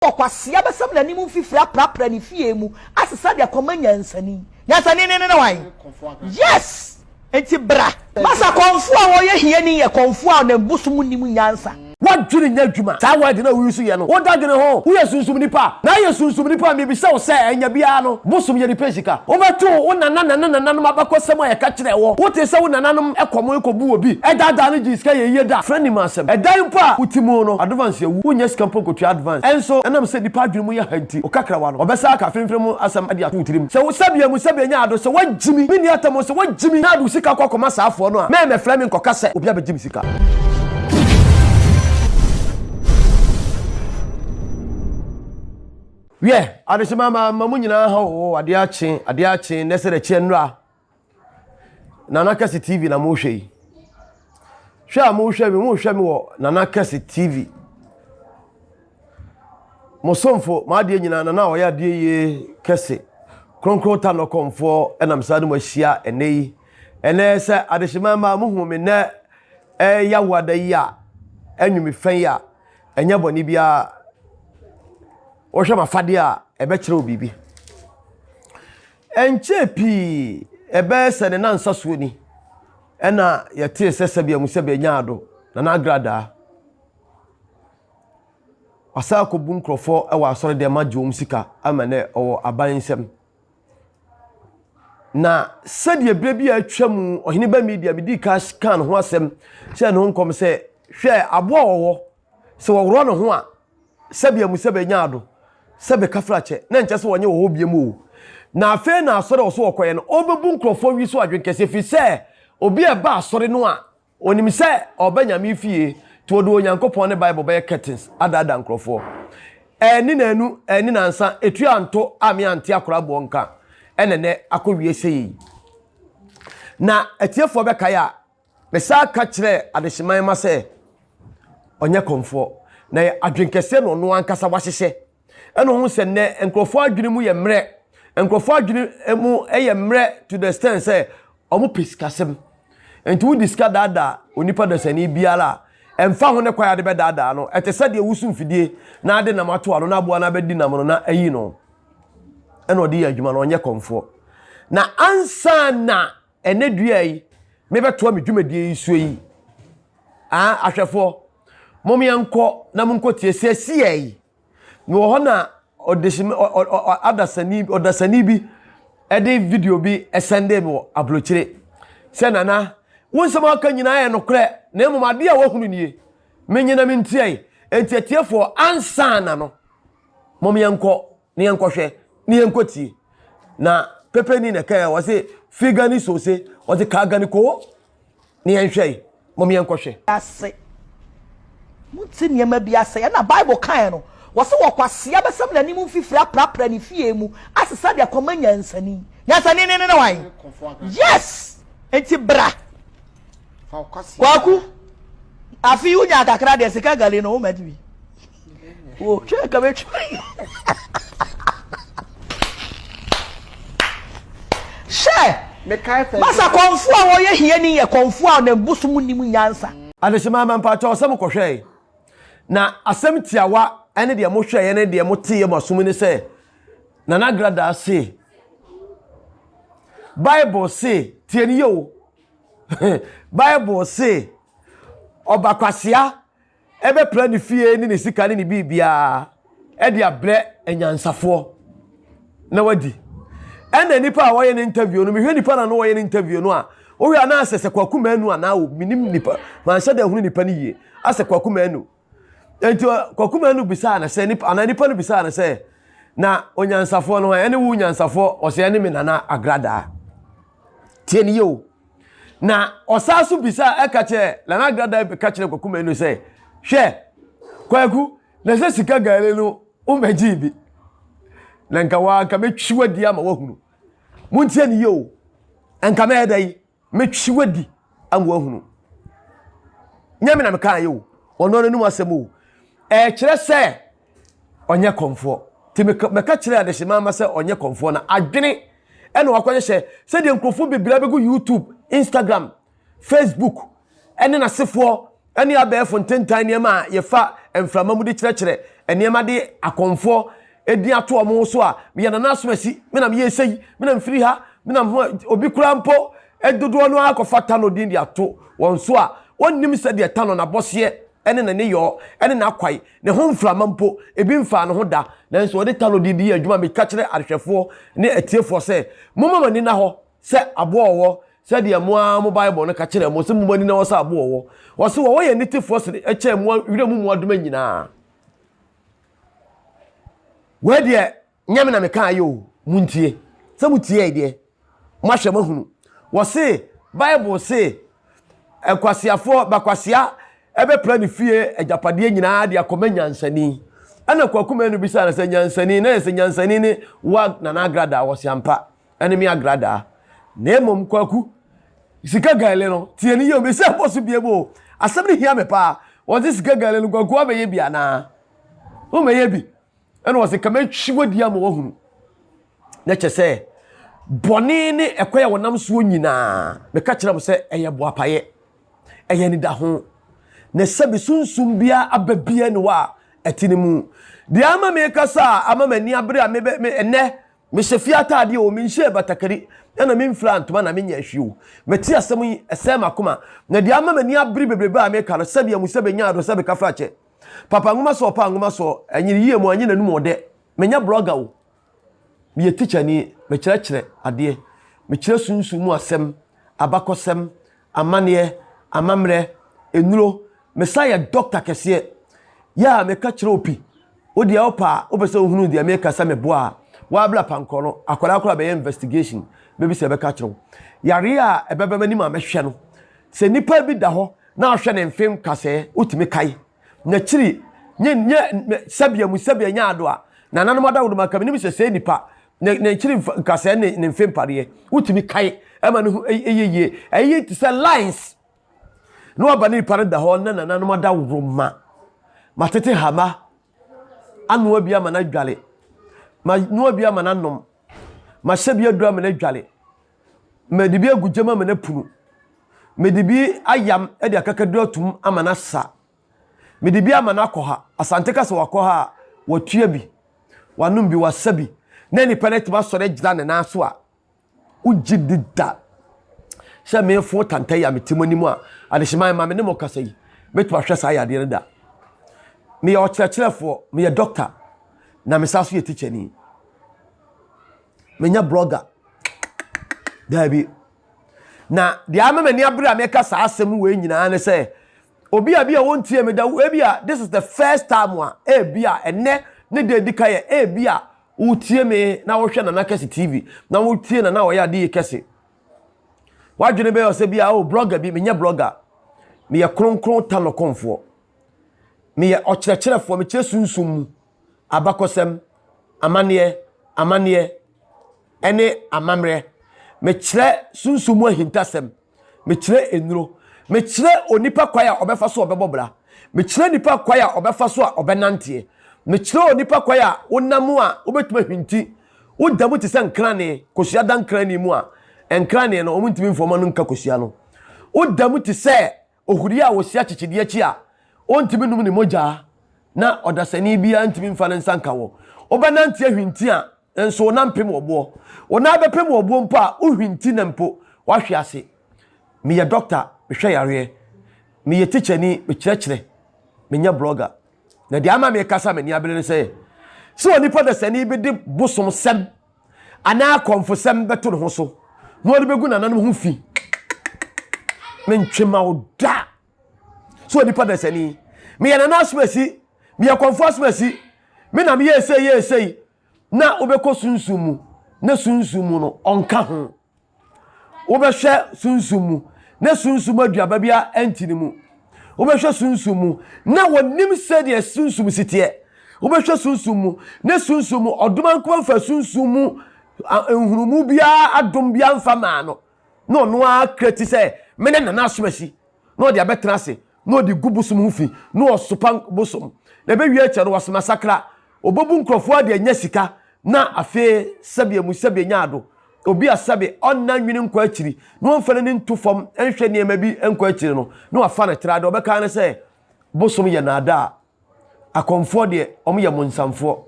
Ɔkwasea bɛsam n'anim mfifiri aprapra ne fie mu asesa de akɔma nyansani. Nyansani ne ne hwan? Yes! Enti bra. Masa kɔmfoɔ a ɔyɛ hiani yɛ kɔmfoɔ a ne bosom nnim nyansa. W'adwene nyɛ adwuma. Saa word no a wo use yɛ no, wo da dwene ho? Wo yɛ sunsum nipa? Na yɛ sunsum nipa a, mebisa wo sɛ, ɛnya biara no, bosom yɛ nipa sika? Wo bɛ to wo nana nana nananom abakɔsɛm a yɛka kyerɛɛ wɔ? Wo tee sɛ wo nananom kɔmoe kɔ bu obi, daadaa no gyee sika yɛ yie da? Frɛ nim asɛm. Ɛdan mpo a wo te mu no, advance awu, wo nnya sika mpo nkotua advance. Ɛnso, ɛnam sɛ nipa adwene mu yɛ ha nti, wo kakrawa no, wɔbɛsan aka afenfene mu asɛm de ato wo tirim. Sɛ wo sɛbea mu sɛbea nya ado, sɛ woagyimi, menni atam o, sɛ woagyimi na ade wo sika kɔ akɔma saa afoɔ no a, mɛmmɛfrɛ me nkɔka sɛ obi abɛgye me sika. Wiɛ, adehyema ma ma mo nyinaa ha o, adeɛ akye, adeɛ akye, nnɛ sɛ dɛkyeɛ nnora. Nana Kɛse TV na mohwɛ yi. Hwɛ a mohwɛ me, mohwɛ me wɔ Nana Kɛse TV. Mo somfo, m'adeɛ nyinaa, Nana a ɔyɛ adeɛ yie kɛse. Kronkron ta nɔkɔmfoɔ ɛnam saa no mu ahyia ɛnɛ yi. Ɛnɛ sɛ adehyema mma mohu me nnɛ ɛyɛ yi a, ɛnwumi fɛn yi a, ɛnyɛ bɔne biara. Wohwɛ m'afadeɛ a, ɛbɛkyerɛ wo biribi. Ɛnkyɛɛ pii, ɛbɛyɛ sɛ ne nnansa soɔ ni, ɛna yɛtee sɛ sɛbea mu sɛbea nyaa ado, Nana Agradaa. Wasan akɔbu nkurɔfoɔ wɔ asɔre dɛm agye wɔn sika ama nɛ ɔwɔ aban nsam. Na sɛdeɛ berɛ bi a atwa mu ɔhene ba media medii ka kaa ne ho asɛm hyɛɛ ne ho nkɔm sɛ hwɛ aboa ɔwɔ sɛ wɔworɔ ne ho a sɛbea mu sɛbea nya ado, sɛbe kafrakyɛ, na ɛnkyɛ sɛ wɔnyɛ wɔ hɔ biom o. Na afei na asɔre a ɔso ɔkɔyɛ no, ɔbɛbu nkurɔfoɔ wi so adwene kɛseɛ, ɛfiri sɛ obi a ɛba asɔre no a, ɔnim sɛ ɔba Nyame fie, nti ɔde Onyankopɔn ne Bible bɛyɛ curtains adaadaa nkurɔfoɔ. Ɛnni naanu, ɛnni nansa, ɛtua anto a me ante akora aboɔ nka, ɛna nɛ akɔwie sei. Na atiefoɔ bɛkae a, Mesan ka kyerɛɛ adehyeman mma sɛ, Ɔnyɛ kɔmfoɔ, na ɛyɛ adwenkɛseɛ na ɔno ankasa wahyehyɛ. Ɛna ɔhu sɛ nnɛ nkurɔfoɔ adwene mu yɛ mmerɛ. Nkurɔfoɔ adwene mu yɛ mmerɛ to the extent sɛ wɔpɛ sikasɛm. Nti wode sika daadaa onipa dasani biara a, ɛmfa ho ne kwan a wode bɛdaadaa no, ɛte sɛ deɛ wosu mfidie na ade nam ato ano na aboa no abɛdi nam no na ayi no. Ɛna ɔde yɛ adwuma no, ɔnyɛ kɔmfoɔ. Na ansa na Ɛnnɛ dua yi, mebɛtoa me dwumadie yi soɔ yi. Ah, ahwɛfoɔ, mom yɛnkɔ na monkɔtie seesei yi. Mewɔ hɔ na ɔdehye adasani ɔdasani bi ɛde video bi ɛsɛnde me wɔ aburokyire sɛ nana wo nsɛm a aka nyinaa yɛ nokorɛ na mmom adeɛ a wahunu nie menye na mentia yi enti atiefoɔ ansa na no mom yɛnkɔ na yɛnkɔhwɛ na yɛnkɔtie na pepeni na ɛkae a wɔse figani sose wɔse kagani ko na yɛnhwɛ yi mom yɛnkɔhwɛ. Ase. Monte nneɛma bi ase. Ɛna Bible kaeɛ no, wɔse wɔkwasea bɛsam n'anim mfifiri aprapra ne fie mu asesa de akɔma nyansani. Nyansani ne ne ne wan? Yes! Enti bra. Kwaku, afe yi wonya kakra deɛ sika gari no woma bi. Wo twɛ ka bɛtwa. Hyɛ! Masa kɔnfo a wɔyɛ hiani yɛ kɔnfo a ne bosom nim nyansa. Adehyema ma mpakyɛw sɛ mokɔhwɛe. Na asɛm tiawa ne deɛ mohwɛeɛ ne deɛ moteeɛ mo asom ne sɛ Nana Agradaa se Bible se tie ne yie o Bible se ɔba kwasea bɛpra ne fie ne ne sika ne ne biribiara de abrɛ anyansafoɔ na wadi. Ɛna nipa a wɔyɛ ne interview no, mehwɛ nipa na no wɔyɛ ne interview no a, wohwɛ a na asɛ sɛ Kwaku Manu anaa o, menim nipa, manhyɛ da hunu nipa no yie, asɛ Kwaku Manu. Enti Kwaku Manu bisaa no sɛ, nipa, anaa nipa no bisaa no sɛ, na onyansafoɔ no hwan, ɛne wo nyansafoɔ, ɔsɛ ɛne me nana agradaa. Tie ne yie o. Na ɔsan so bisa ɛka kyerɛ Nana Agrada ka kyerɛ Kwaku Manu sɛ, hwɛ Kwaku, na sɛ sika gari no wommɛgyee bi. Na nka waa nka mɛtwi wadi ama woahunu. Montie ne yie o. Nka mɛyɛ dɛ yi, mɛtwi wadi ama woahunu. Nyɛ me na mekaa yɛ o. Ɔno n'anim asɛm o. Ɛkyerɛ sɛ ɔnyɛ kɔmfoɔ. Nti meka kyerɛɛ adehyema mma sɛ ɔnyɛ kɔmfoɔ na adwene ɛna wakɔhyehyɛ sɛdeɛ nkurɔfoɔ bebree abɛgu YouTube, Instagram, Facebook ɛne n'asefoɔ ɛne abɛɛfo ntentan nneɛma a yɛfa mframa mu de kyerɛkyerɛ nneɛma de akɔmfoɔ din ato wɔn so a, meyɛ Nana Asomasi, me na meyɛ sei, me na mfiri ha, me na ho obi koraa mpo dodoɔ no ara kɔfa Tano din de ato wɔn so a, wɔnnim sɛdeɛ Tano n'abɔseɛ ne ne nneyɔɔ ne n'akwae, ne ho mframa mpo, ebi mfaa ne ho da. Nanso wɔde Tano din de yɛ adwuma. Meka kyerɛ ahwɛfoɔ ne atiefoɔ sɛ, momma mo ani nna hɔ sɛ aboa ɔwɔ, sɛdeɛ mo ara mo Bible no ka kyerɛɛ mo sɛ momma mo ani nna hɔ sɛ aboa ɔwɔ. Wɔse wɔwɔ yɛ anitefoɔ sene kyɛn mmoa wira mu mmoadoma nyinaa. Wei deɛ nyɛ me na mekaeɛ o, montie. Sɛ motiee deɛ, moahwɛ moahunu. Wɔse Bible se nkwaseafoɔ bakwasea ɛbɛpra ne fie agyapadeɛ nyinaa de akɔma nyansani. Ɛna Kwaku Manu bisaa no sɛ nyansani na yɛ sɛ nyansani ne wa Nana Agradaa wɔse ampa ɛne me Agradaa. Na mmom Kwaku sika gale no tie ne yie o mesɛ bɔ so bie mu o asɛm no hia me paa wɔse sika gale no Kwaku abɛyɛ bi anaa womɛyɛ bi ɛna wɔse ka mɛtwi wadi ama wahunu na kyɛ sɛ bɔne ne ɛkwan a wɔnam soɔ nyinaa meka kyerɛ mo sɛ ɛyɛ boapayɛ ɛyɛ anidaho na sɛbi sunsum biara aba biara ni hɔ a ɛte ne mu deɛ ama mekasa a ama m'ani abere a mebɛ me ɛnɛ mehyɛ fie ataadeɛ o menhyɛ batakari ɛna memfira ntoma na menyɛ ahwi o mete asɛm yi ɛsɛe m'akoma na deɛ ama m'ani abere bebrebe a meka no sɛbi amu sɛbi nya ado sɛbi kafra kyɛ papa nwoma sɔ ɔpa nwoma sɔ ɛnyere yie mu anyi n'anum ɔdɛ menyɛ blogger o Meyɛ tikyani, mekyerɛkyerɛ adeɛ. Mekyerɛ sunsum mu asɛm, abakɔsɛm, amanneɛ, amammerɛ, nnuro. Mesan yɛ dɔkta kɛseɛ. Yɛ a meka kyerɛ wo pi. Wo deɛ wopɛ a, wopɛ sɛ wohunu deɛ meka sɛ meboa a, woabla pankɔ no, akwadaa koraa bɛyɛ investigation, bɛbi sɛ ɛbɛka kyerɛ wo. Yareɛ a ɛbɛba m'anim a mɛhwɛ no, sɛ nipa bi da hɔ na ahwɛ ne mfe nkasɛɛ, wotumi kae. N'akyiri, nye nye sɛbea mu sɛbea nya ado a, nananom adawodoma ka menim sɛ sɛ nipa ne n'akyiri nkasɛɛ ne ne mfe mpadeɛ wotumi kae ɛma ne ho ɛyɛ yie ɛyɛ te sɛ lines na waba ne nipa no da hɔ na nananom adawodoma matete hama anoa bi ama no adwale ma noa bi ama no anom mahyɛ bi aduru ama no adwale mede bi agu gyam ama no apunu Mede bi ayam de akakaduro atum ama no asa. Mede bi ama no akɔ ha. Asante ka sɛ wakɔ ha a, watua bi, wanom bi, wasa bi. Na nipa no atumi asɔre agyina ne nan so a, wogye di da sɛ mefo tanta yi a mete mo anim a adehyeman ma me ne mo kasa yi, mɛtumi ahwɛ saa yadeɛ no da. Meyɛ ɔkyerɛkyerɛfoɔ, meyɛ dɔkta, na mesan so yɛ tikyani. Menyɛ blogger. Daabi. Na deɛ ama m'ani abere a meka saa asɛm wei nyinaa ne sɛ obi a bi a wɔntie me da ebi a this is the first time a ebi a ɛnɛ ne deɛ edi ka yɛ ebi a wotie me na wohwɛ Nana Kɛse TV na wotie Nana ɔyɛ ade yi kɛse wadwene bɛyɛ ɔsɛ bi a oh blogger bi menyɛ blogger meyɛ kronkron tanɔkɔnfoɔ meyɛ ɔkyerɛkyerɛfoɔ mekyerɛ sunsum mu abakɔsɛm amanneɛ amanneɛ ne amammerɛ. Mekyerɛ sunsum mu ahintasɛm. Mekyerɛ nnuro. Mekyerɛ onipa kwan a ɔbɛfa so a ɔbɛbɔ bra. Mekyerɛ nipa kwan a ɔbɛfa so a ɔbɛnanteɛ. Mekyerɛ onipa kwan a wonam a wobɛtumi ahwinti. Woda mu te sɛ nkrane, kosua da nkrane mu a, nkrane no, wɔntumi mfa wɔn ano nka kosua no. Woda mu te sɛ Ohuri a ɔsi akyekyedeɛ akyi a ɔntumi nnom ne mogya na ɔdasani biara ntumi mfa ne nsa nka wɔ. Wobɛnante ahwinti a, nso wo nan mpem wɔ boɔ. Wo nan bɛpem wɔ boɔ mpo a, wohwinti na mpo woahwe ase. Meyɛ dɔkta, mehwɛ yareɛ. Meyɛ tikyani, mekyerɛkyerɛ. Menyɛ blogger. Na deɛ ama mekasa a m'ani abere ne sɛ, sɛ onipa dasani bi de bosomsɛm anaa akɔmfosɛm bɛto ne ho so na ɔde bɛgu nananom ho fi mentwe ma wo da so onipa dasani meyɛ nana asomasi meyɛ kɔmfo asomasi me na meyɛ sei yɛ sei na wobɛkɔ sunsum mu na sunsum mu no ɔnka ho Wobɛhwɛ sunsum mu na sunsum aduaba bi anti ne mu. Wobɛhwɛ sunsum mu na wɔnim sɛdeɛ sunsum si teɛ. Wobɛhwɛ sunsum mu na sunsum mu ɔdomankoma mfa sunsum mu nhunumu biara adom biara mfa maa no na ɔno ara kra ti sɛ mene nana asomasi na ɔde abɛtena ase na ɔde gu bosom ho fi na ɔsopa bosom na ɛbɛwie akyɛ no wasoma sakra ɔbɛbu nkurɔfoɔ ade anya sika na afei sɛbi emu sɛbi anya ado obi a sɛbi ɔnna nwene nkɔ akyiri na ɔmfa n'ani nto fam nhwɛ nneɛma bi nkɔ akyiri no na wafa no tra de ɔbɛka ne sɛ bosom yɛ naadaa. Akɔmfoɔ deɛ, wɔyɛ monsamfoɔ.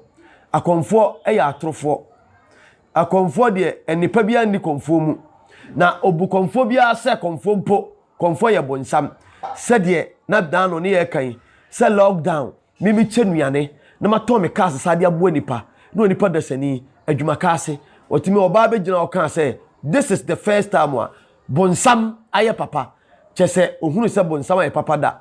Akɔmfoɔ yɛ atorofoɔ. Akɔmfoɔ deɛ, nnepa biara nni kɔmfoɔ mu. Na ɔbu kɔmfoɔ biara sɛ kɔmfoɔ mpo, kɔmfoɔ yɛ bonsam. Sɛdeɛ na daano ne yɛreka yi, sɛ lockdown, me mekyɛ nnuane na matɔn me cars saa de aboa nipa, na onipa dasani, adwuma ka ase, ɔtumi ɔbaa bɛgyina hɔ kaa sɛ, this is the first time a bonsam ayɛ papa. Kyɛ sɛ ɔhunu sɛ bonsam ayɛ papa da.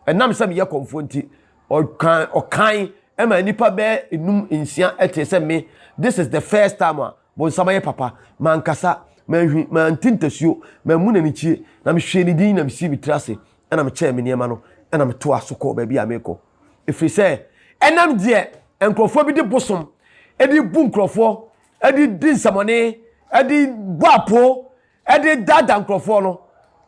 Ɛnam sɛ meyɛ kɔmfoɔ nti, ɔkan ɔkan ma nnipa bɛyɛ enum nsia tee sɛ me this is the first time a bonsam ayɛ papa. Mankasa, manhwi, mante ntasuo, mammu n'anikyie, na mehwɛɛ ne din na mesii me tiri ase ɛna mekyɛɛ me nneɛma no ɛna metoa so kɔɔ baabi a merekɔ. Ɛfiri sɛ ɛnam deɛ nkurɔfoɔ bi de bosom de bu nkurɔfoɔ de di nsɛmɔne de bɔ apoo de daadaa nkurɔfoɔ no,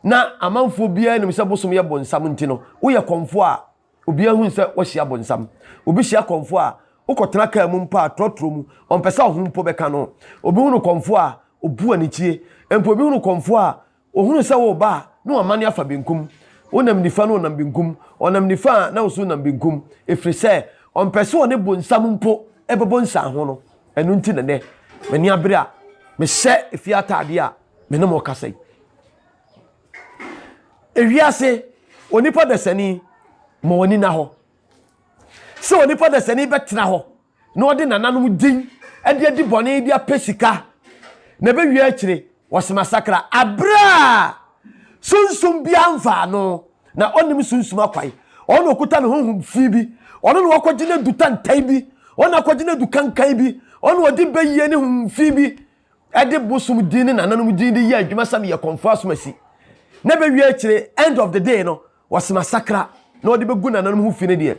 na amanfoɔ biara nim sɛ bosom yɛ bonsam nti no, woyɛ kɔmfoɔ a, obiara hu sɛ woahyia bonsam. Obi hyia kɔmfoɔ a, wokɔtena kaa mu mpo a, trɔtrɔ mu, ɔmpɛ sɛ ɔho mpo bɛka no. Obi hunu kɔmfoɔ a, ɔbu anikyie. Mpo obi hunu kɔmfoɔ a, ɔhunu sɛ woreba a, na wamane afa benkum. Wonam nifa na ɔnam benkum. Ɔnam nifa a, na wo nso wonam benkum. Ɛfiri sɛ, ɔmpɛ sɛ ɔne bonsam mpo bɛbɔ nsianho no. Ɛno nti na nnɛ m'ani abere a mehyɛ efie ataadeɛ a me ne mo rekasa yi. Ewiase, onipa dasani, ma w'ani nna hɔ. Sɛ onipa dasani bɛtena hɔ na ɔde nananom din de adi bɔne de apɛ sika na ɛbɛwie akyire wɔsema sakra aberɛ a sunsum biara mfaa no na ɔnnim sunsum akwan. Ɔno na ɔkuta ne honhom fi bi. Ɔno na wakɔgye no adu tantan bi. Ɔno na akɔgye no adu kankan bi. Ɔno na ɔde bɛyie ne honhom fi bi de bosom din ne nananom din de yɛ adwuma sɛ meyɛ kɔmfoɔ asomasi. Na bɛwie akyire, end of the day no, wɔsema sakra na ɔde bɛgu nananom ho fi no deɛ,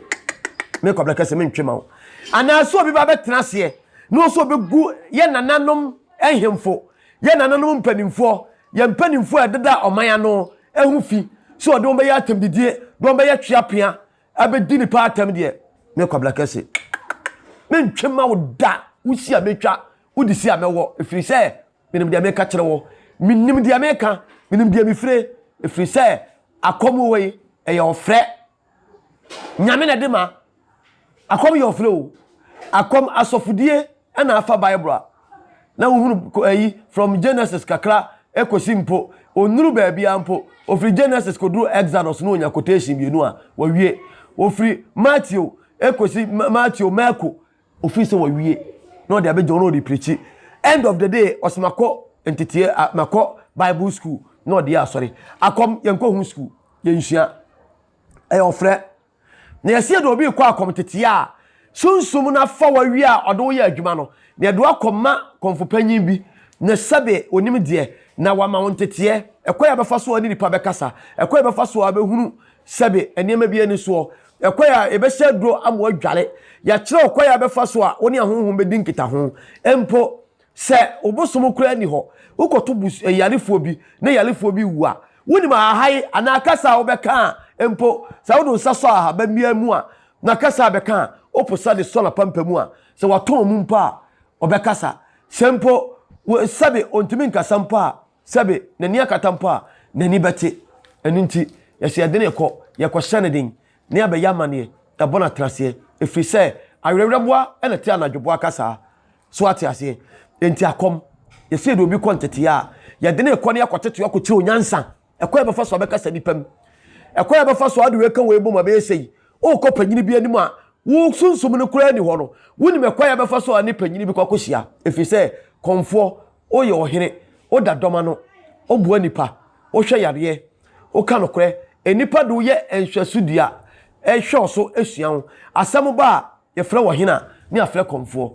me Kwabena Kɛse mentwe ma wo. Anaasɛ obi ba bɛtena aseɛ na ɔsɛ ɔbɛgu yɛ nananom nhemfo, yɛ nananom mpanimfoɔ, yɛn mpanimfoɔ a ɛdeda ɔman ano ho fi sɛ ɔde wɔn bɛyɛ atɛmdidie, de wɔn bɛyɛ tweapea abɛdi nipa atɛm deɛ, me Kwabena Kɛse mentwe ma wo da, wosi a mɛtwa, wode si a mɛwɔ, ɛfiri sɛ menim deɛ meka kyerɛ wɔ, menim deɛ meka, menim deɛ mefire, ɛfiri sɛ akɔm wɔ yi ɛyɛ ɔfrɛ, Nyame na ɛde ma. Akɔm yɛ ɔfrɛ o. Akɔm asɔfodie ɛna afa Bible a na wohunu ayi from Genesis kakra ɛkɔsi mpo ɔnuru baabiara mpo ofiri Genesis kɔduru Exodus na ɔnya quotation mmienu a wawie. Ofiri Matthew ɛkɔsi Matthew Marko ofiri sɛ wawie na ɔde abɛgya ɔno ɔde pirikyi. End of the day ɔsɛ makɔ nteteɛ makɔ Bible school na ɔde yɛ asɔre. Akɔm yɛnkɔ ho school yɛnsua. Ɛyɛ ɔfrɛ. Na yɛsi yɛde obi rekɔ akɔm teteɛ a, sunsum no afa wawie a ɔde wo yɛ adwuma no, na yɛde wo akɔma kɔmfo panyin bi, na sɛbe onim deɛ, na wama wo nteteɛ, ɛkwan a ɛbɛfa so a ɔne nipa bɛkasa, ɛkwan a ɛbɛfa so a ɔbɛhunu sɛbe nneɛma bi ani soɔ, ɛkwan a yɛbɛhyɛ aduro ama wadware, yɛakyerɛ wo kwan a ɛbɛfa so a wo ne ahonhom bɛdi nkitaho, mpo Sɛ wo bosom koraa nni hɔ, wokɔto bus yarefoɔ bi na yarefoɔ bi wu a, wonim ahahan anaa kasa a wobɛka a mpo sɛ wode wo nsa sɔ ahaban biara mu a na kasa a bɛka a woposa de sɔ n'apampam a sɛ watɔn mu mpo a ɔbɛkasa. Sɛ mpo sɛbe ɔntumi nkasa mpo a sɛbe n'ani akata mpo a n'ani bɛte. Ɛno nti yɛsɛ yɛde no rekɔ, yɛkɔhyɛ no den na yɛabɛyɛ amanneɛ, yɛabɔ no atenaseɛ ɛfiri sɛ awerɛwerɛboa na ɛte anadwoboa kasaa. So ate aseɛ? Enti akɔm, yɛsɛ yɛde obi kɔ nteteɛ a, yɛde ne kɔ ne akɔtete akɔkyerɛ onyansa. Ɛkwan a yɛbɛfa so abɛkasa nipa mu. Ɛkwan a yɛbɛfa so ade wei ka wei bom abɛyɛ sei. Wokɔ panyini bi anim a, wo sunsum no koraa ni hɔ no, wonim ɛkwan a yɛbɛfa so a ne panyini bi kɔ akɔhyia. Ɛfiri sɛ, kɔmfoɔ, woyɛ ɔhene, woda dɔm ano, woboa nipa, wohwɛ yareɛ, woka nokorɛ. Nnipa de wo yɛ nhwɛso dua, ɛhwɛ wo so sua wo. Asɛm ba a, Yɛfrɛ wɔ hena ne afrɛ kɔmfoɔ?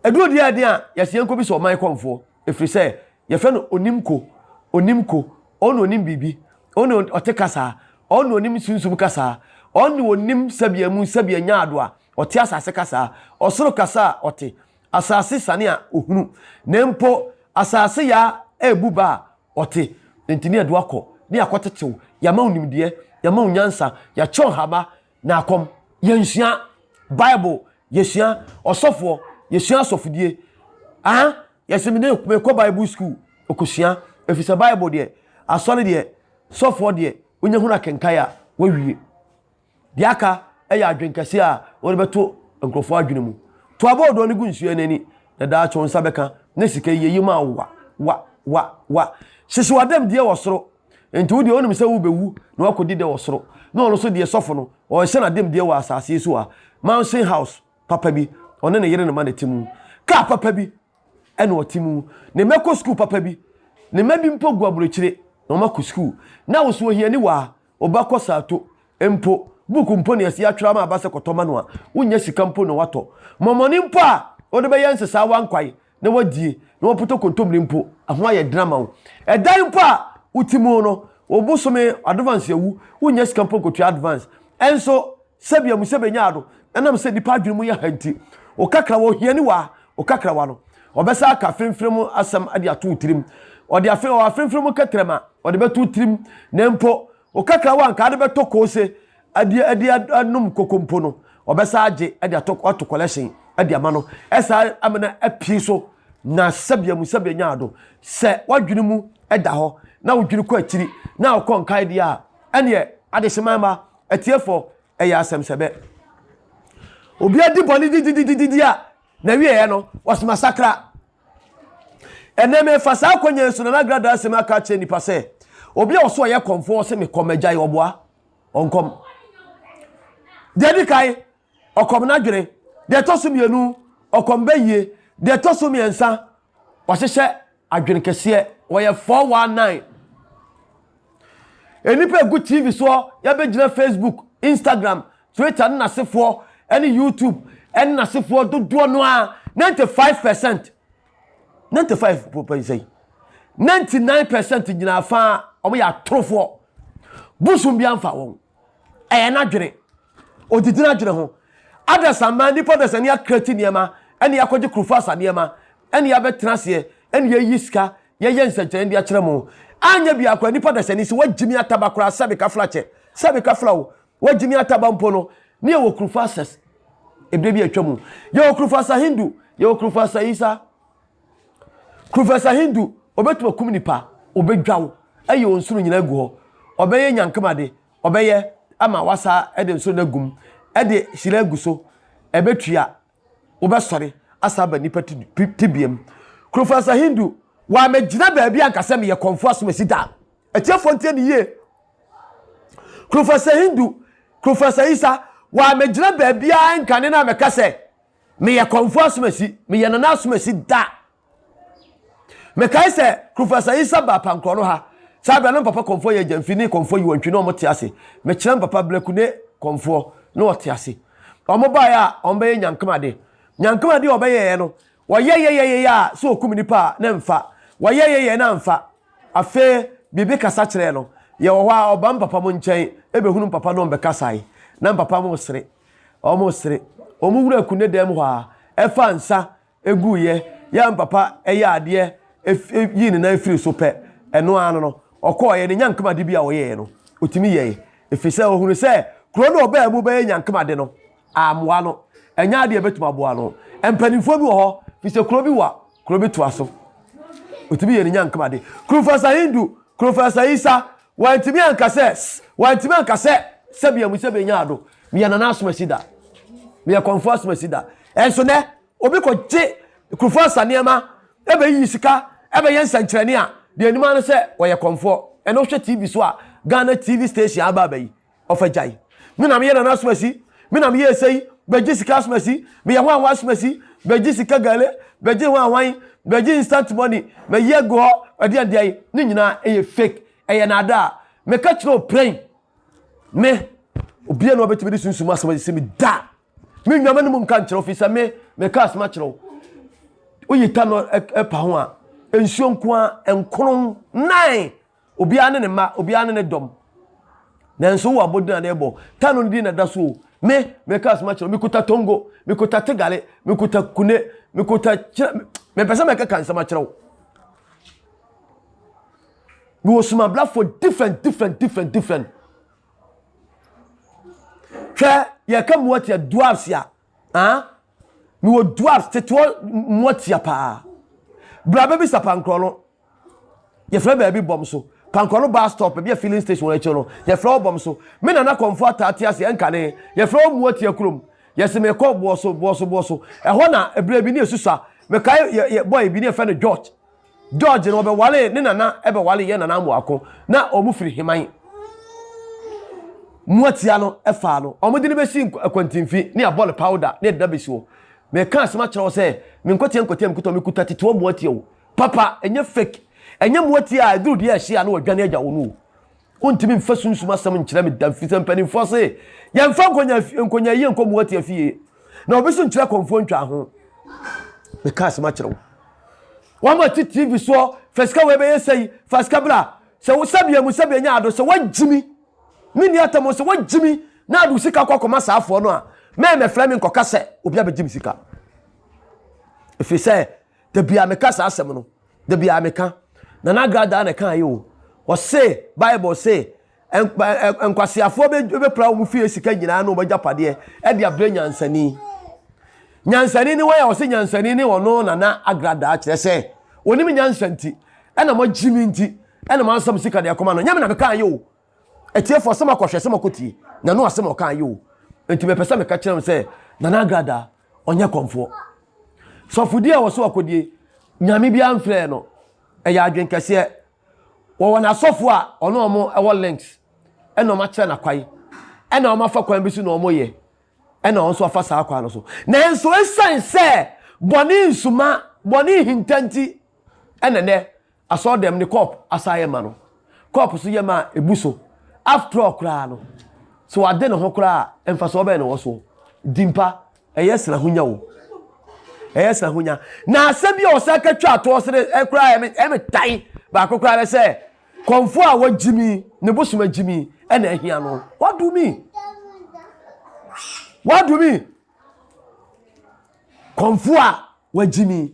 Aduro deɛ ɛden a yɛse yɛnkɔbisa ɔman kɔmfoɔ ɛfiri sɛ yɛfrɛ no onimko, onimko, ɔno na onim biribi, ɔno na ɔte kasaa, ɔno na onim sunsum kasaa, ɔno na onim sɛbea mu sɛbea nyaado a ɔte asase kasaa, ɔsoro kasa a ɔte, asase sane a ɔhunu, na mpo asase yaa ɛrebu ba a ɔte. Enti ne yɛde wo akɔ ne yɛakɔtetew, yɛama wo nimdeɛ, yɛama wo nyansa, yɛakyɛ wo hama, Na akɔm, yɛnsua Bible, yɛsua ɔsɔfoɔ, yɛsua asɔfodie. Ah, yɛsɛ me mekɔ Bible school, ɔkɔsua. Ɛfiri sɛ Bible deɛ, asɔre deɛ, sɔfoɔ deɛ, wonya hunu akenkan a, wawie. Deɛ aka yɛ adwenkɛseɛ a wode bɛto nkurɔfoɔ adwene mu. To abɔɔdoɔ no gu nsuo no ani, na daakye wo nsa bɛka, na sika yi yɛyi maa wo wa, wa, wa, wa. Hyehye w'adamdeɛ wɔ soro. Enti wo deɛ wonim sɛ wobɛwu na woakɔdi dɛ wɔ soro. Na ɔno nso deɛ sɔfo no, ɔrehyɛ n'adamdeɛ wɔ asase yi so ha. Mansion house papa bi, ɔne ne yere ne mma na ɛte mu. Kaa papa bi ɛna ɔte mu. Ne mma kɔ sukuu papa bi. Ne mma bi mpo gu aburokyire na wɔakɔ sukuu. Na wo so ohiani wɔ ha, wo ba kɔ saato mpo, book mpo na yɛsi atwerɛ ama aba sɛ kɔtɔ ma no a, wonnya sika mpo na watɔ. Mɔmɔne mpo a wode bɛyɛ nsesaa wankwae na wadie na wapotɔ kontommire mpo, ɛho ayɛ den ama wo. Ɛdan mpo a wote mu no, wo bosome advance awu, wonnya sika mpo nkɔtua advance. Ɛnso sɛbea mu sɛbea nyaa do, ɛnam sɛ nnipa adwene mu yɛ ha nti, wo kakrawa, ohiani wa, wo kakrawa no, ɔbɛsa aka afemfene mu asɛm de ato wo tirim. Ɔde afe, ɔwɔ afemfene mu kɛtrɛma, ɔde bɛto wo tirim, na mpo wo kakrawa anka ade bɛtɔ koose ade ade anom koko mpo no, ɔbɛsa agye de ato ato collection de ama no, ɛsa ama no apue so, na sɛbea mu sɛbea nyaa do. Sɛ w'adwene mu da hɔ na wodwene kɔ akyiri na wokɔ nkae deɛ a, ɛneɛ adehyeman mma atiefoɔ ɛyɛ asɛm sɛ bɛ. Obi adi bɔne dididididi a, na wieɛ no, wɔsoma sakra. Ɛnɛ mefa saa akɔnya yi so na n'agradaa asɛm aka akyerɛ nipa sɛ, obi a ɔso ɔyɛ kɔmfoɔ ɔse mekɔm agyae ɔboa, ɔnkɔm. Deɛ di kan, ɔkɔm n'adwene. Deɛ ɛtɔ so mmienu, ɔkɔm bɛyie. Deɛ ɛtɔ so mmiɛnsa, wɔahyehyɛ adwene kɛseɛ. Wɔyɛ 419. Nnipa egu TV soɔ, yɛabɛgyina Facebook, Instagram, Twitter ne n'asefoɔ, ɛne YouTube ɛne n'asefoɔ dodoɔ no ara 95 percent, 95 po pɛn sɛn, 99% nyinaa fa wɔn yɛ atorofoɔ. Bosom bi amfa wɔn, ɛyɛ n'adwene, odidi n'adwene ho. Adasamma nipa dasani akrati nneɛma ɛne akɔgye kurufo asa nneɛma ɛne yɛabɛtena aseɛ ɛne yɛyi sika yɛyɛ nsɛnkyerɛnne de akyerɛ mo. Anyɛ biako nipa dasani sɛ wagyimi ataba koraa sɛbe kafla kyɛ sɛbe kafla o, wagyimi ataba mpo no ne yɛwɔ kurufo asɛs ebire bi atwa mu. Yɛwɔ kurufo asa Hindu, yɛwɔ kurufo asa Isa. Kurufo asa Hindu obɛtumi akum nipa, obɛdwaw ɛyɛ wɔn soro nyinaa agu hɔ, ɔbɛyɛ nyankamade, ɔbɛyɛ ama wasa ɛde nsuo no agum, ɛde hyira agu so, ɛbɛtua wobɛsɔre asa aba nipa tibiam. Kurofasa Hindu wɔamɛgyina baabi anka sɛ meyɛ kɔmfo asomasi da. Atiefoɔ ntie ne yie. Kurofasa Hindu, Kurofasa Isa wɔamɛgyina baabi a nkane no amɛka sɛ meyɛ kɔmfo asomasi, meyɛ nana asomasi da. Mekae sɛ Professor Isa baa Pankorɔ no ha. Saa berɛ no papa kɔmfoɔ yɛ Gyamfi ne kɔmfoɔ Yiwantwi na wɔn te ase. Mekyerɛ me papa Blakune kɔmfoɔ na ɔte ase. Wɔn baeɛ a wɔn bɛyɛ Nyankomade. Nyankomade a wɔbɛyɛeɛ no, wɔyɛyɛyɛyɛ a sɛ wɔkum nipa a na ɛmfa. Wɔyɛyɛyɛ na amfa. Afei biribi kasa kyerɛɛ no. Yɛwɔ hɔ a ɔba me papa mo nkyɛn bɛhunu me papa na wɔn bɛkasae. Na me papa mo resere. Wɔn resere. Wɔn wura Kune dan mu hɔ a ɛfa nsa guiɛ, yɛ a papa yɛ adeɛ yii ne nan firii so pɛ, ɛno ara no no, ɔkɔeɛ, ne nyankomade bi a ɔyɛeɛ no, ɔtumi yɛe, ɛfiri sɛ ɔhunu sɛ kuro no a ɔbaa mu bɛyɛ nyankomade no, ammoa no, ɛnyɛ adeɛ a ɛbɛtumi aboa no. Mpanimfoɔ bi wɔ hɔ, firi sɛ kuro bi wa, kuro bi toa so, ɔtumi yɛ ne nyankomade. Kurofasa Hindu, Kurofasa Isa, wantumi anka sɛ, wantumi anka sɛ, sɛbi amu sɛbi nya ado, meyɛ Nana Asomasi da, meyɛ Kɔmfoɔ Asomasi da. Ɛnso nɛ, Obi kɔgye nkurɔfoɔ asa nneɛma, ɛbɛyiyi sika, ɛbɛyɛ nsɛnkyerɛnne a, deɛ anim ara ne sɛ wɔyɛ kɔmfoɔ. Ɛnɛ wohwɛ TV so a, Ghana TV station aba aba yi, ɔfa gyae. Me na meyɛ Nana Asomasi, me na meyɛ sei, bɛgye sika Asomasi, meyɛ hwan hwan Asomasi, bɛgye sika gale, bɛgye hwan hwan, bɛgye instant money, bɛyi agu hɔ, ɛdeɛn deɛn, ne nyinaa ɛyɛ fake, ɛyɛ naadaa. Meka kyerɛ wo prɛn, me, obiara na ɔbɛtumi de sunsum asɛm asisi me da. Me nwa m'anom nka nkyerɛ wo, firi sɛ me meka asɛm akyerɛ wo. Woyi ta no ɛpa ho a, nsuo nko ara nkron nan. Obiara ne ne mma, obiara ne ne dɔm. Nanso wowɔ abɔdin a na ɛbɔ. Ta no din na ɛda so o. Me meka asɛm akyerɛ wo, mekuta tongo, mekuta tegale, mekuta kune, mekuta kyerɛ, mepɛ sɛ mɛkeka nsɛm akyerɛ wo. Mewɔ sumabrafo different different different different. Hwɛ, yɛka mmoatia dwarfs a, ah, mewɔ dwarfs teteɔ mmoatia paa. Bra bɛbisa pankorɔ no, yɛfrɛ baabi bɔm so. Pankorɔ no bus stop, baabi a filling station wɔ akyi no, yɛfrɛ hɔ bɔm so. Me nana kɔmfo ataa te ase ɛnkane, yɛfrɛ hɔ mmoatia kurom. Yɛse mekɔ boɔ so, boɔ so, boɔ so. Ɛhɔ na ɛberɛ bi ne yɛsusua. Mekae yɛ, yɛ boy bi ne yɛfrɛ no George. George no ɔbɛwaree, ne nana bɛwaree yɛn nana Amoako. Na wɔn firi Heman. Mmoatia no faa no. Wɔde no bɛsi akwantimfi ne yɛabɔ no powder ne yɛde no abɛsi hɔ. Meka asɛm akyerɛ wo sɛ, me nkwatia nkwatia mekuta, mekuta tetewa mmoatia o. Papa, ɛnyɛ fake. Ɛnyɛ mmoatia a ɛduru deɛ ɛhye a na wɔadwane agya wo no o. Wontumi mfa sunsum asɛm nkyerɛ me da, ɛfiri sɛ mpanimfoɔ se, yɛmfa nkonyayie nkɔ mmoatia fie, na obi so nkyerɛ kɔmfoɔ ntwaa ho. Meka asɛm akyerɛ wo. Wɔn a te TV soɔ, fa sika wei bɛyɛ sɛyi, fa sika bra. Sɛ wo sɛbea mu sɛbea nya ado, sɛ woagyimi, menni atam sɛ woagyimi na ade wo sika kɔ akɔma saa afoɔ no a, mɛmɛfrɛ me nkɔka sɛ obi abɛgye me sika. Ɛfiri sɛ, da biara meka saa asɛm no. Da biara meka. Nana Agradaa na ɛka ayɛ o. Ɔse, Bible se, nkwaseafoɔ bɛpira wɔn fie sika nyinaa ne wɔn agyapadeɛ de abrɛ nyansani. Nyansani ne wɔn a ɔse nyansani ne ɔno Nana Agradaa kyerɛ sɛ onim nyansa nti ɛna moagye me nti ɛna moasam sika de akɔma no. Nyɛ me na meka ayɛ o. Atiefoɔ sɛ moakɔhwɛ sɛ moakɔtie na no asɛm a ɔka ayɛ o. Nti mepɛ sɛ meka kyerɛ mo sɛ Nana Agradaa ɔnyɛ kɔmfoɔ. Sɔfodie a wɔso akɔdie, nyame biara mfrɛɛ no. Ɛyɛ adwen kɛseɛ. Wɔwɔ n'asɔfoɔ a ɔne wɔn wɔ links ɛna wɔn akyerɛ n'akwan ɛna wɔn afa kwan bi so na wɔn yɛ ɛna wɔn nso afa saa kwan no so. Nanso ɛsiane sɛ bɔne nsuma, bɔne nhinta nti ɛna nɛ Asɔɔdɛm ne kɔɔp asan yɛ ma no. Kɔɔp so yɛ ma a ebu so. After all koraa no, sɛ wade ne ho koraa a, mfasoɔ bɛn na ɛwɔ soɔ? Dimpa, ɛyɛ sena ho nya o. Ɛyɛ sena ho nya. Na asɛm bi a ɔsan ka twa toɔ sene koraa ɛme ɛme tan baako koraa ne sɛ, kɔmfoɔ a wagyimi, ne bosom agyimi ɛna ahia no. What do you mean? What do you mean? Kɔmfoɔ a wagyimi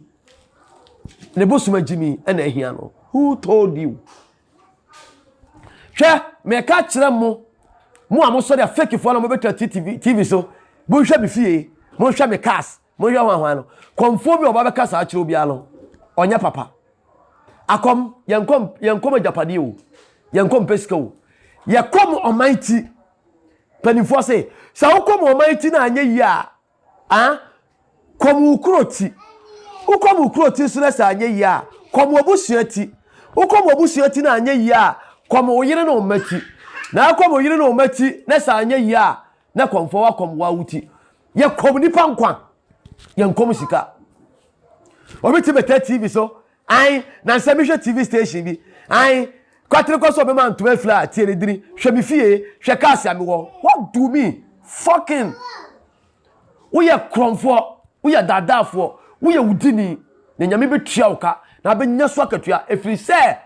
ne bosom agyimi ɛna ahia no. Who told you? Hwɛ, meka kyerɛ mo, mo a mosɔre a fakefoɔ na mobɛtwa TV, TV so, monhwɛ me fie, monhwɛ me cars, monhwɛ hwanhwan no. Kɔmfoɔ bi a ɔba bɛka saa kyerɛ obiara no, ɔnyɛ papa. Akɔm, yɛnkɔm, yɛnkɔm agyapadeɛ o, yɛnkɔm pɛ sika o. Yɛkɔm ɔman ti. Mpanimfoɔ se, sɛ wokɔm ɔman ti na anyɛ yie a, Ah, kɔm wo kuro ti. Wokɔm wo kuro ti nso na sɛ anyɛ yie a, kɔm w'abusua ti. Wokɔm w'abusua ti na anyɛ yie a, kɔm wo yere ne wo mma ti. Na akɔm wo yere ne wo mma ti na sɛ anyɛ yie a, na kɔmfoɔ wakɔm wo wo ti. Yɛkɔm nipa nkwa, yɛnkɔm sika. Obi ti bɛtɛ TV so, ae, na nsɛ mehwɛ TV station bi, ae, kwatere kɔ so ɔbɛma ntoma afira a, tie ne dini, hwɛ me fie, hwɛ cars a mewɔ. What do me? Fucking. Woyɛ korɔmfoɔ, woyɛ daadaafoɔ, woyɛ wudini, na Nyame bɛtua wo ka, na abɛnya so akatua, ɛfiri sɛ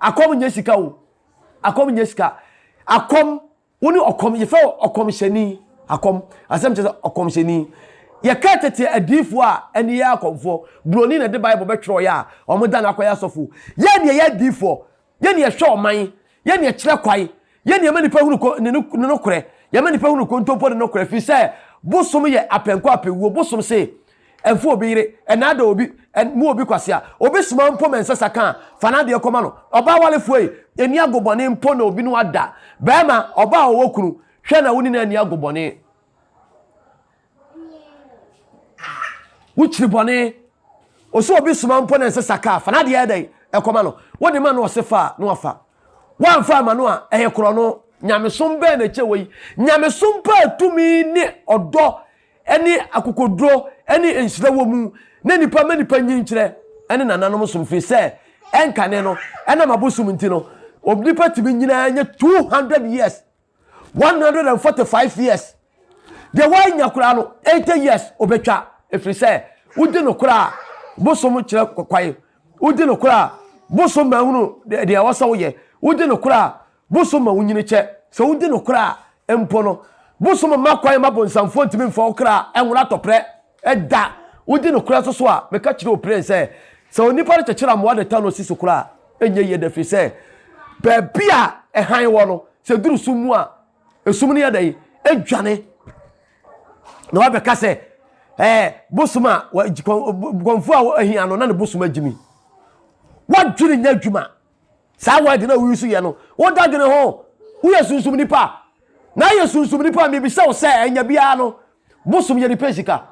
akɔm nyɛ sika o, akɔm nyɛ sika. Akɔm, wo ne ɔkɔm, yɛfrɛ wo ɔkɔmhyɛni, akɔm, asɛm kyerɛ sɛ ɔkɔmhyɛni. Yɛka tete adiyifoɔ a ɛne yɛ akɔmfoɔ, buroni na ɛde Bible bɛtwerɛeɛ a wɔn da no akɔyɛ asɔfo. Yɛn ne yɛyɛ adiyifoɔ, Yɛn na yɛhwɛ ɔman, yɛn na yɛkyerɛ kwae, yɛn na yɛma nnipa hunu ko ne ne nokorɛ, yɛma nnipa hunu kontompo ne nokorɛ, firi sɛ bosom yɛ apɛnkɔ apɛwuo, bosom se, ɛmfa obi yere, ɛnaada obi, ɛmmu obi kwasea, obi soma mpo ma ɛnsɛ ka a, fa n'adeɛ kɔma no, ɔbaa warefoɔ ei, ɛnni agobɔne mpo na obi ne wo ada, barima, ɔbaa a ɔwɔ kunu, hwɛ na wo ne no anni agobɔne. Wokyiri bɔne. Ɔsɛ obi soma mpo na ɛsɛ saka a, fa n'adeɛ dɛn ɛkɔma no. Wode ma no ɔse fa a, na wafa. Woamfa ama no a, ɛyɛ korɔ no. Nyamesom bɛn na ɛkyɛ wei? Nyamesom pa a tumi ne ɔdɔ ne akokoduro ne nhyira wɔ mu na nipa ma nipa nyin kyerɛ ɛne nananom som firi sɛ ɛnkane no ɛnam abosom nti no onipa tumi nyinaa nyɛ 200 years 145 years deɛ woanya koraa no 80 years obɛtwa ɛfiri sɛ wodi no koraa bosom kyerɛ kwae wodi no koraa bosom ma hunu deɛ ɛwɔ sɛ woyɛ wodi no koraa bosom ma wonyini kyɛ sɛ wodi no koraa mpo no bosom ma kwan ma bonsamfoɔ ntumi mfa wo kra ɛnwora tɔprɛ ɛda wodi no koraa soso a meka kyerɛ opire sɛ sɛ onipa no kyekyere amoa de ta no si so koraa ɛnyɛ yie da firi sɛ baabi a ɛhan wɔ no sɛ duru sum mu a esum no yɛ dɛn edwane na wabɛka sɛ ɛɛ bosom a kɔnfo a ahia no na ne bosom agyimi wadwene nyɛ adwuma saa word na woyi so yɛ no woda dwene ho woyɛ sunsum nipa na yɛ sunsum nipa mebisa wo sɛ ɛnya biara no. Bosom yɛde pɛ sika.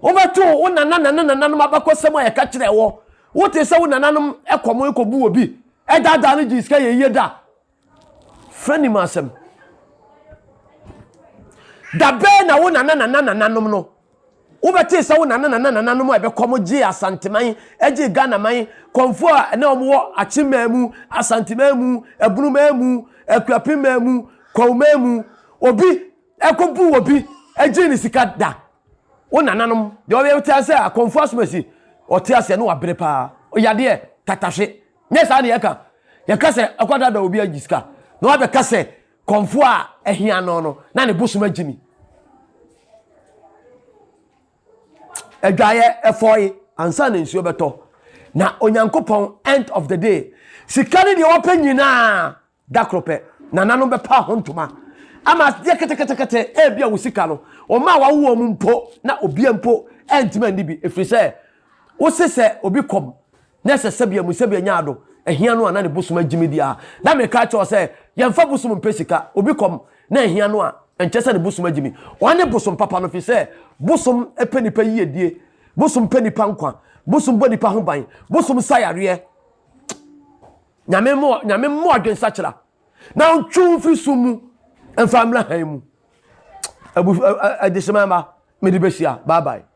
Wobɛto wo nana nana nananom abakɔsɛm a yɛka kyerɛ wɔ. Wote sɛ wo nananom kɔm kɔbu obi, ɛdaadaa no gye sika yɛ yie da. Frɛ nim asɛm. Da bɛn na wo nana nana nananom no wobɛtee sɛ wo nana nana nananom a ɛbɛkɔm gyee Asanteman, gyee Ghanaman, kɔmfoɔ a na wɔn wɔ Akyemman mu, Asanteman mu, Abunuman mu, Akuapemman mu, Kwawuman mu, obi ɛkɔbu obi gyee ne sika da. Wo nananom, deɛ ɔyɛ te sɛ akɔmfoɔ asomasi, ɔte aseɛ no wabere paa, yadeɛ, tatahwe. Nyɛ saa na yɛka. Yɛka sɛ ɛkɔdada obi agye sika na wabɛka sɛ kɔmfoɔ a ahia no no na ne bosom agye mi. Adwaeɛ ɛfɔe ansa na nsuo bɛtɔ. Na Onyankopɔn end of the day sika ne deɛ wɔpɛ nyinaa Da koro pɛ, nananom bɛpa ho ntoma ama adeɛ ketekete ebi a wo sika no, wɔn a wawo wɔn mpo na obia mpo ɛntumi anni bi, ɛfiri sɛ wose sɛ obi kɔm na ɛsɛ sɛbea mu sɛbea nya ado ahia no a na ne bosom agyimi di a, na meka kyerɛ sɛ yɛmfa bosom mpɛ sika, obi kɔm na ahia no a ɛnkyɛ sɛ ne bosom agyimi. Wɔn ne bosom papa no, firi sɛ bosom pɛ nipa yiedie, bosom pɛ nipa nkwa, bosom bɔ nipa ho ban, bosom sa yareɛ. Nyame mmoa Nyame mmoa adwensakyera na ɔntwe wo mfiri sum mu mfa mmra hann mu. Abu adehyema mma mede bɛhyia. Bye bye.